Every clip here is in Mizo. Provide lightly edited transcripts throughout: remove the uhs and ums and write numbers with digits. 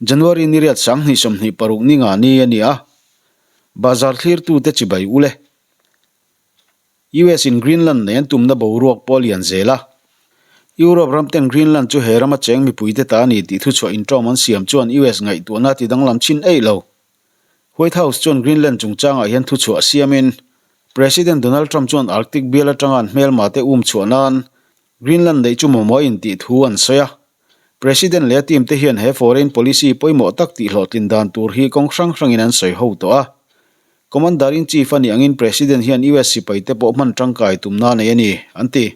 January ni riat 2026 ni nga ni a ni a, Bazar thlirtute chibai ule. US in Greenland nei an tumna boruak pawh a lian zel a. Europe ram ten Greenland chu he rama cheng mipuite ta a ni tih thuchhuah inṭawm an siam chuan US ngaihtuahna a tidanglam chin eih lo. White House chuan Greenland chungchangah hian thuchhuah siamin President Donald Trump chuan Arctic bial atanga an hmelmate um chhuah nan Greenland neih chu mamawh a intih thu an sawi a. President leh a team te hian he foreign policy pawimawh tak tihhlawhtlin dan tur hi kawng hrang hrangin an sawi ho tawh a. Commander-in-Chief a nih angin President hian US sipai te pawh hman tangkai tumna a nei a ni, an ti.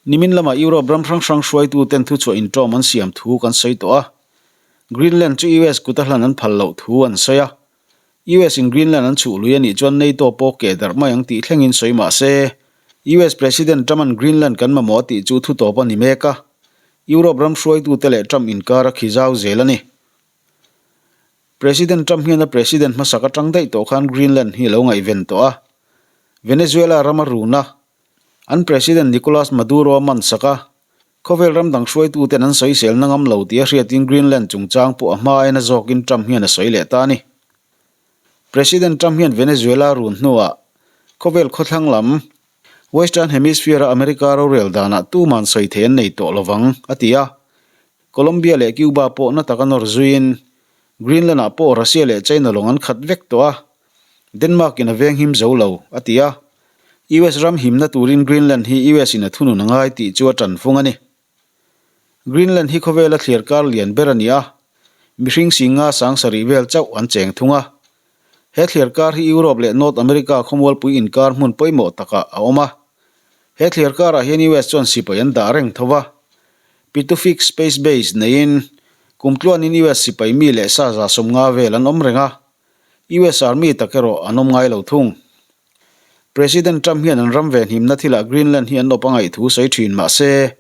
Nimin lamah Europe ram hrang hrang hruaitu ten thuchhuah inṭawm an siam thu kan sawi tawh a. Greenland chu US kut a hlan an phal loh thu an sawi a. US in Greenland an chhuh lui a nih chuan NATO pawh keh darh mai ang tih thlengin sawi mah se, US President Trump-a'n Greenland kan mamawh a tih chu thu tawp a ni mek a, Europe ram hruaitute leh Trump inkar a khi zau zel a ni. President Trump hian a President hmasak atang daih tawh khan Greenland hi a lo ngaihven tawh a, Venezuela ram a run a, an President Nicolas Maduro a man sak a, Khawvel ram dang hruaituten an sawiselna ngam lo tih a hriatin Greenland chungchang pawh a hma aina zawkin Trump hian a sawi leh ta a ni. President Trump hian Venezuela run hnuah khawvel khawthlang lam, Western Hemisphere-a America rorel danah tuman sawi thei an nei tawh lovang, a ti a. Colombia leh Cuba pawh na taka nawr zuiin Greenland-ah pawh Russia leh China lawng an khat vek tawh a, Denmark-in a venghim zo lo, a ti a. US ram himna turin Greenland hi US in a thunun a ngai tih chu a tanfung a ni. Greenland hi khawvela thliar kar lian ber a ni a, mihring singa sang sarih vel chauh an cheng thung a. He thliar kar hi Europe leh North America khawmualpui inkar hmun pawimawh takah a awm a. He thliar karah hian US chuan sipai an dah reng tho va. Pituffik Space Base neiin kumtluanin US sipai mi leh sa 150 vel an awm reng a. US Army tak erawh an awm ngai lo thung. President Trump hian an ram venhimna thilah Greenland hi an awp a ngaih thu sawi thin mah se,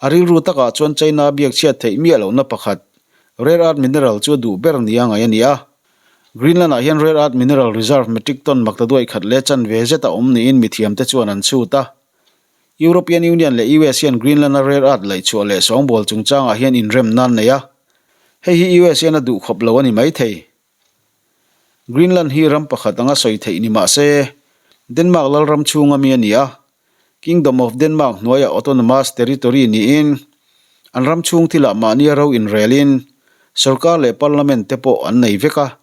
a rilru takah chuan China biak chhiat theih miah lohna pakhat, rare earth mineral chu a duh ber nia ngaih a ni a. Greenland-ah hian rare earth mineral reserve metric ton maktaduai khat leh chanve zet a awm niin mithiamte chuan an chhut a. European Union leh US hian Greenland-a rare earth laihchhuah leh sawngbawl chungchangah hian inremna an nei a. Hei hi US hian a duh khawp lo a ni maithei. Greenland hi ram pakhat anga sawi theih ni mah se, Denmark lalram chhunga mi a ni a, Kingdom of Denmark hnuaiah autonomous territory niin, an ram chhung thilah mahnia ro inrelin, sorkar leh parliament te pawh an nei vek a.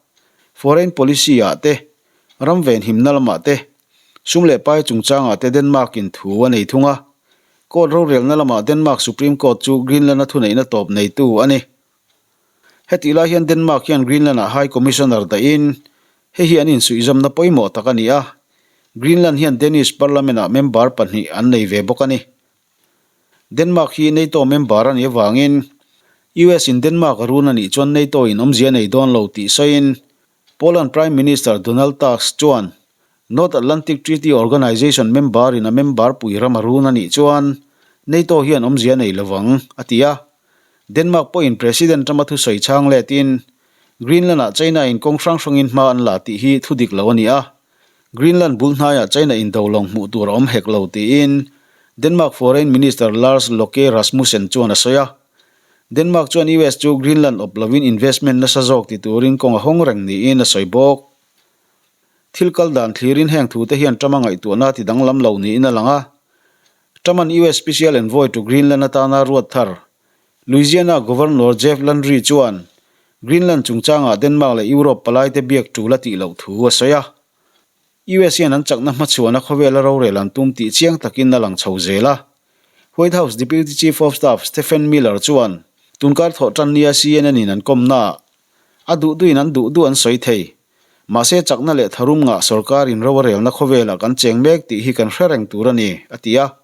Foreign policy ah te, ram venhimna lamah te, sum leh pai chungchangah te Denmark in thu a nei thung a. Court rorelna lamah Denmark Supreme Court chu Greenland-a thuneihna tawp neitu a ni. Hetih lai hian Denmark hian Greenland-ah High Commissioner dahin hei hi an insuihzawmna pawimawh tak a ni a, Greenland hian Danish Parliament-ah member pahnih an nei ve bawk a ni. Denmark hi NATO member a nih avangin US in Denmark a run a nih chuan NATO in awmzia a nei dawn lo tih sawiin Poland Prime Minister Donald Tusk chuan North Atlantic Treaty Organization member in a member pui ram a run a nih chuan NATO hian awmzia a nei lovang, a ti a. Denmark pawhin President rama thusawi chhang letin Greenland-ah China in kawng hrang hrangin hma an la tih hi thu dik lo a ni a, Greenland bul hnaiah China in do lawng hmuh tur a awm hek lo tiin Denmark Foreign Minister Lars Lokke Rasmussen chuan a sawi a. Denmark chuan US chu Greenland awp lovin investment nasa zawk ti turin kawng a hawng reng niin a sawi bawk. Thil kal dan thlirin heng thute hian Trump-a ngaihtuahna ti danglam lo niin a lang a. Trump-a'n US Special Envoy to Greenland atana ruat thar, Louisiana Governor Jeff Landry chuan Greenland chungchangah Denmark leh Europe palaite biak tul a tih loh thu a sawi a. US hian an chakna hmachhuana khawvela rorel an tum tih chiang takin a lang chho zel a. White House Deputy Chief of Staff Stephen Miller chuan tunkar thawh tan nia CNN-in an kawmnaah a duh duhin an duh duh an sawi thei. Mahse chakna leh tharum ngah sorkar in ro a relna khawvelah kan cheng mek tih hi kan hre reng tur a ni, a ti a.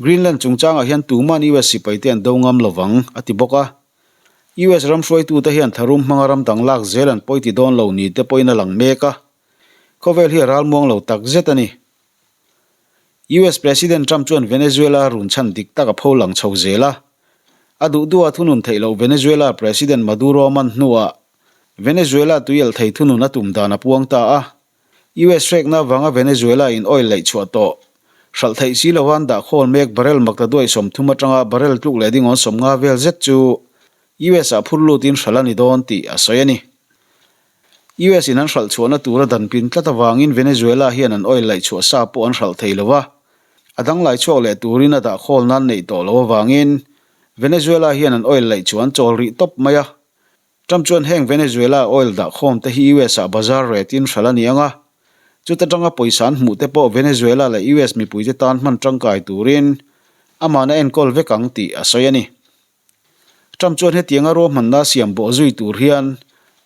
Greenland chungchangah hian tuman US sipaite an do ngam lovang, a ti bawk a. US ram hruaitute hian tharum hmanga ram dang lak zel an pawi ti dawn lo ni te pawhin a lang mek a. Khawvel hi a ralmuang lo tak zet a ni. US President Trump chuan Venezuela run chhan dik tak a pho lang chho zel a. A duh duha thunun theih loh Venezuela President Maduro man hnuah Venezuela tuialh thei thunun a tum dan a puang ta a. US hrekna avanga Venezuela in oil laih chhuah tawh hralh theih si lova an dah khawl mek barrel makta duai 30 atanga barrel tluk leh dingawn 50 vel zet chu. US-ah phur lutin hralh a ni dawn tih a sawi a ni. US in an hralh chhuahna tura dan pin tlat avangin Venezuela hian an oil laih chhuah sa pawh an hralh thei lo va, a dang lai chhuak leh turin a dah khawl nan neih tawh loh avangin Venezuela hian an oil laih chu an chawl rih tawp mai a. Trump chuan heng Venezuela oil dah khawm te hi US ah bazar rate in hralh a ni ang a, chuta tanga pawisa an hmuh te pawh Venezuela leh US mipui te tan hman tangkai turin amahna enkawl vek ang tih a sawi a ni. Trump chuan hetianga ruahmanna siam bawh zui tur hian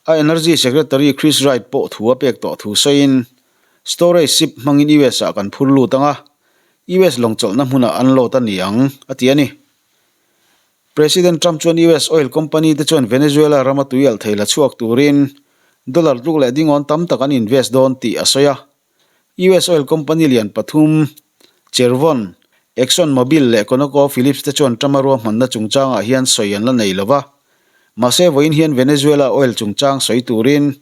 a Energy Secretary Chris Wright pawh thu a pek tawh thu sawiin, Storage ship hmangin US ah kan phur lut ang a, US lawng chawlhna hmunah an load a ni ang, a ti a ni. President Trump chuan US oil company te chuan Venezuela rama tui alh thei la chhuak turin dollar tluk leh dingawn tam tak an invest dawn tih a sawi a. US oil company lian pathum, Chevron, Exxon Mobil leh Conoco Phillips te chuan Trump-a ruahmanna chungchangah hian sawi an la nei lo va. Mahse vawiin hian Venezuela oil chungchang sawi turin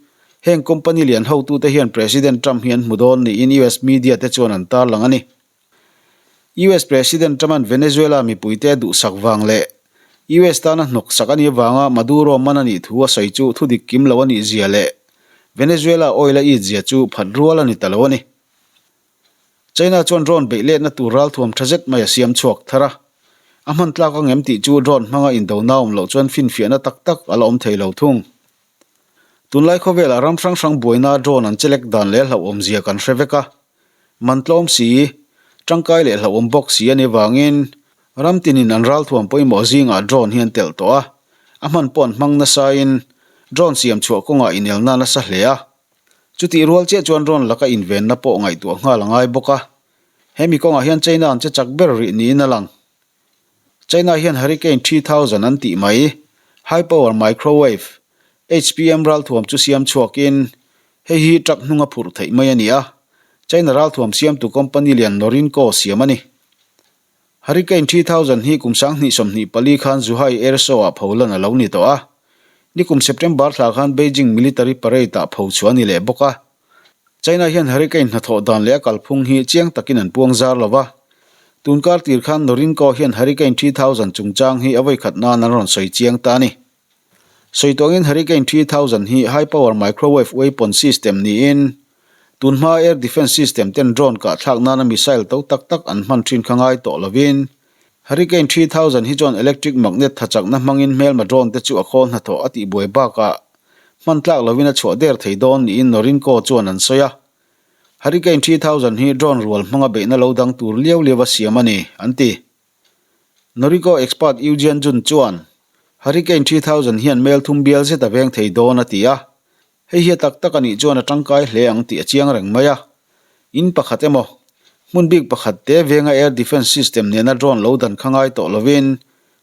heng company lian hotute hian President Trump hi an hmu dawn niin US media te chuan an tarlang a ni. US President Trump-a'n Venezuela mipuite a duhsak vang leh US tana hnawksak a nih avanga Maduro man a nih thu a sawi chu thudik kim lo a nih zia leh Venezuela oil a it zia chu phat rual a ni ta lo a ni. China chuan drone beih letna tur ralthuam tha zet mai a siam chhuak thar a, a hman tlak ang em tih chu drone hmanga indona awm loh chuan finfiahna tak tak a la awm thei lo thung. Tunlai khawvelah ram hrang hrang buaina drone an chelek dan leh hlauhawm zia kan hre vek a. Man tlawm si, tangkai leh hlauhawm bawk si a nih vangin ram tinin an ralthuam pawimawh zingah drone hi an telh tawh a, a hman pawh an hmang nasain drone siam chhuah kawngah inelna nasa hle a. Chutih rual chiah chuan drone laka invenna pawh ngaihtuah nghal a ngai bawk a. Hemi kawngah hian China an che chak ber rih niin a lang. China hian Hurricane 3000 an tih mai, High Power Microwave, HPM ralthuam chu siam chhuakin, hei hi truck hnunga phurh theih mai a ni a, China ralthuam siamtu company lian Norinco siam a ni. Hurricane 3000 hi kum 2024 khan Zhuhai Air Show-ah pholan a lo ni tawh a, nikum September thla khan Beijing Military Parade-ah pho chhuah a ni leh bawk a. China hian hurricane hnathawh dan leh a kalphung hi chiang takin an puang zar lo va. Tun kar tir khan Norinco hian Hurricane 3000 chungchang hi a vawikhat nan an rawn sawi chiang ta a ni. Sawi tuangin Hurricane 3000 hi high power microwave weapon system niin tun hmaa air defence system ten drone kah thlak nana missile to tak tak an hman thin kha ngai tawh lovin Hurricane 3000 hi chuan electric magnet thachakna hmangin hmelma drone te chu a khawl hnathawh a tihbuai bakah hman tlak lovin a chhuah der thei dawn niin Norinco chuan an sawi a. Hurricane 3000 hi drone rual hmanga beihna lo dang tur liau liau a siam a ni, an ti. Norinco expert Yu Jianjun chuan, Hurricane 3000 hian mel thum bial zet a veng thei dawn a ti a. Hei hi a tak tak a nih chuan a tangkai hle ang tih a chiang reng mai a. In pakhat emaw, hmun bik pakhat te venga air defence system nena drone lo dan kha ngai tawh lovin,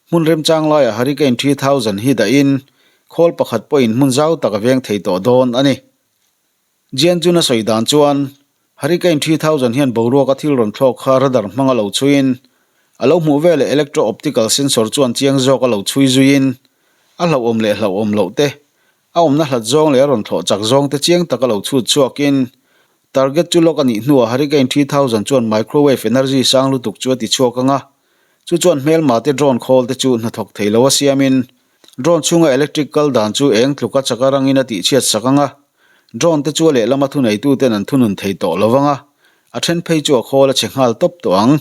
hmun remchang laiah Hurricane 3000 hi dahin khawl pakhat pawhin hmun zau tak a veng thei tawh dawn a ni. Jianjun a sawi dan chuan, Hurricane 3000 hian boruaka thil rawn thlawk kha radar hmanga lo chhuiin, a lo hmuh veleh electro-optical sensor chuan chiang zawk a lo chhui zuiin, a hlauhawm leh hlauhawm loh te, A awmna hlat zawng leh a rawn thlawh chak zawng te chiang taka lo chhut chhuakin, target chu lawk a nih hnuah Hurricane 3000 chuan microwave energy sang lutuk chu a ti chhuak ang a, chu chuan hmelma te drone khawl te chu hnathawk thei lo a siamin, drone chhunga electric kal dan chu eng tluka chaka rangin a tihchhiat sak ang a, drone te chu a lehlama thuneitu ten an thunun thei tawh lo vang a, a then phei chu a khawl a chhe nghal tawp tawh ang.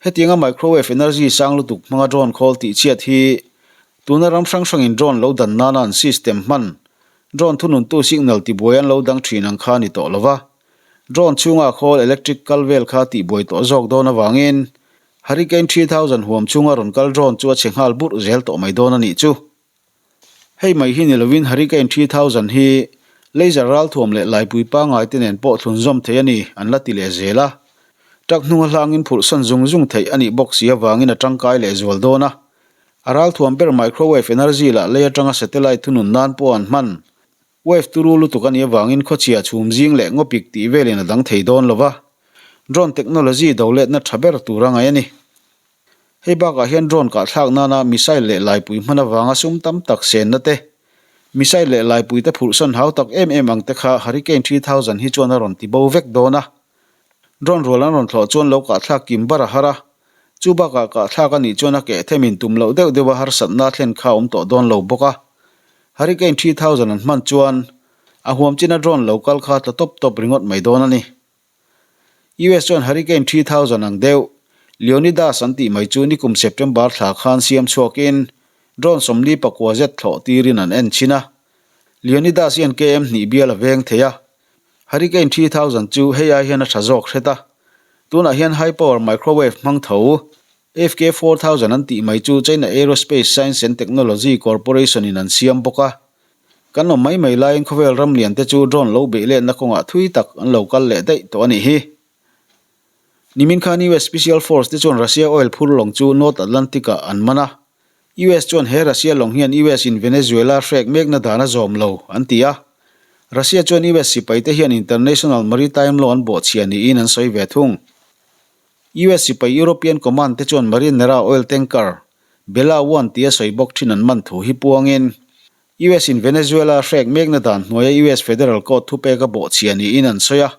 Hetianga microwave energy sang lutuk hmanga drone khawl tihchhiat hi tuna ram hrang hrangin drone lo dan nana an system hman, drone thununtu signal tibuai an lo dang thin ang kha a ni tawh lo va. Drone chhunga khawl electric kal vel kha tihbuai tawh zawk dawn avangin Hurricane 3000 huam chhunga rawn kal drone chu a chhe nghal burh zel tawh mai dawn a nih chu. Hei mai hi ni lovin Hurricane 3000 hi laser ralthuam leh laipui pangngai te nen pawh thlunzawm theih a ni an la ti leh zel a. Truck hnunga hlangin phurhsan zung zung theih a nih bawk si avangin a tangkai leh zual dawn a. A ralthuam ber microwave energy lah lei atanga satellite thunun nan pawh an hman. Wave turu lutuk a nih avangin khawchhia chhum zing leh ngawpik tih velin a dang thei dawn lo va. Drone technology doletna tha ber tur a ngaih a ni. Hei bakah hian drone kahthlak nana missile leh laipui hman avanga sum tam tak senna te, missile leh laipui te phurhsawn hau tak em em ang te kha Hurricane 3000 hi chuan a rawn ti bo vek dawn a. Drone rual an rawn thlawh chuan lo kahthlak kim bar a har a. Chu bakah kahthlak a nih chuan a keh themin tum loh deuh deuha harsatna thlen kha a awm tawh dawn lo bawk a. Hurricane 3000 an hman chuan a huam china drone lo kal kha tla tawp tawp ringawt mai dawn a ni. US chuan Hurricane 3000 ang deuh, Leonidas an tih mai chu nikum September thla khan siam chhuakin drone 44 zet thlawh tirin an en chhin a. Leonidas hian KM hnih bial a veng thei a, Hurricane 3000 chu hei ai hian a tha zawk hret a. Tunah hian high power microwave hmang tho, FK 4000 an tih mai chu China Aerospace Science and Technology Corporation in an siam bawk a. Kan awm mai mai laiin khawvel ram lian te chu drone lo beih letna kawngah thui tak an lo kal leh daih tawh a nih hi. Nimin khan US Special Force te chuan Russia oil phur lawng chu North Atlantic ah an man a. US chuan he Russia lawng hian US in Venezuela hrek mekna dan a zawm lo, an ti a. Russia chuan US sipai te hian international maritime law an bawhchhia niin an sawi ve thung. US sipai European Command te chuan Marinera oil tanker, Bella One tia sawi bawk thin an man thu hi puangin, US in Venezuela hrek mekna dan hnuaia US Federal Court thupek a bawhchhia niin an sawi a.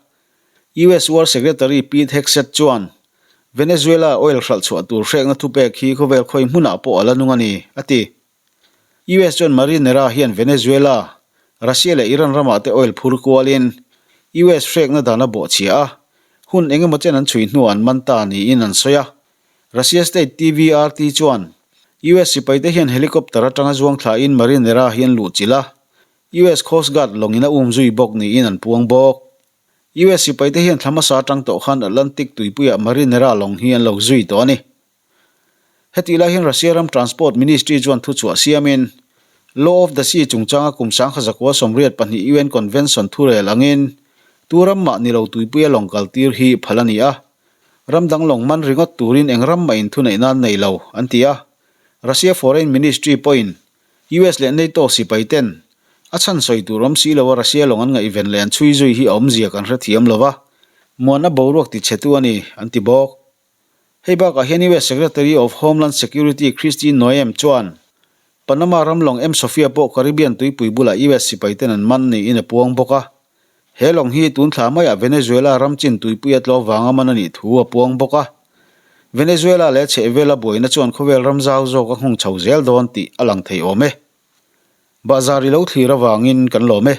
US War Secretary Pete Hegseth chuan, Venezuela oil hralh chhuah tur hrekna thupek hi khawvel khawi hmunah pawh a la nung a ni, a ti. US chuan Marinera hian Venezuela, Russia leh Iran ramah te oil phur kualin US hrekna dan a bawhchhia a, hun eng emaw chen an chhui hnuah an man ta niin an sawi a. Russia state TV RT chuan, US sipaite hian helicopter atanga zuang thlain Marinera hi an luhchilh a, US Coast Guard lawngin a um zui bawk niin an puang bawk. US sipaite hian thla hmasa atang tawh khan Atlantic tuipuiah Marinera lawng hi an lo zui tawh a ni. Hetih lai hian Russia ram Transport Ministry chuan thuchhuah siamin, Law of the Sea chungchanga kum 1982 UN Convention thurel angin tu ram mah ni lo tuipuia lawng kaltir hi phal a ni a, ram dang lawng man ringawt turin eng ram mah inthuneih nan nei lo, an ti a. Russia Foreign Ministry pawhin US leh NATO sipai ten a chhan sawi tur awm si lo a Russia lawng an ngaihven leh an chhui zui hi a awmzia kan hrethiam lo va, muanna boruak ti chhetu a ni, an ti bawk. Hei bakah hian US Secretary of Homeland Security Kristi Noem chuan Panama ram lawng M Sofia pawh Caribbean tuipui bulah US sipai ten an man niin a puang bawk a. He lawng hi tun thla maiah Venezuela ram chin tuipui a tlawm vanga man a nih thu a puang bawk a. Venezuela leh a chhehvela buaina chuan khawvel ram zau zawk a nghawng chho zel dawn tih a lang thei awm e. Bahzar i lo thlir avangin kan lawm e.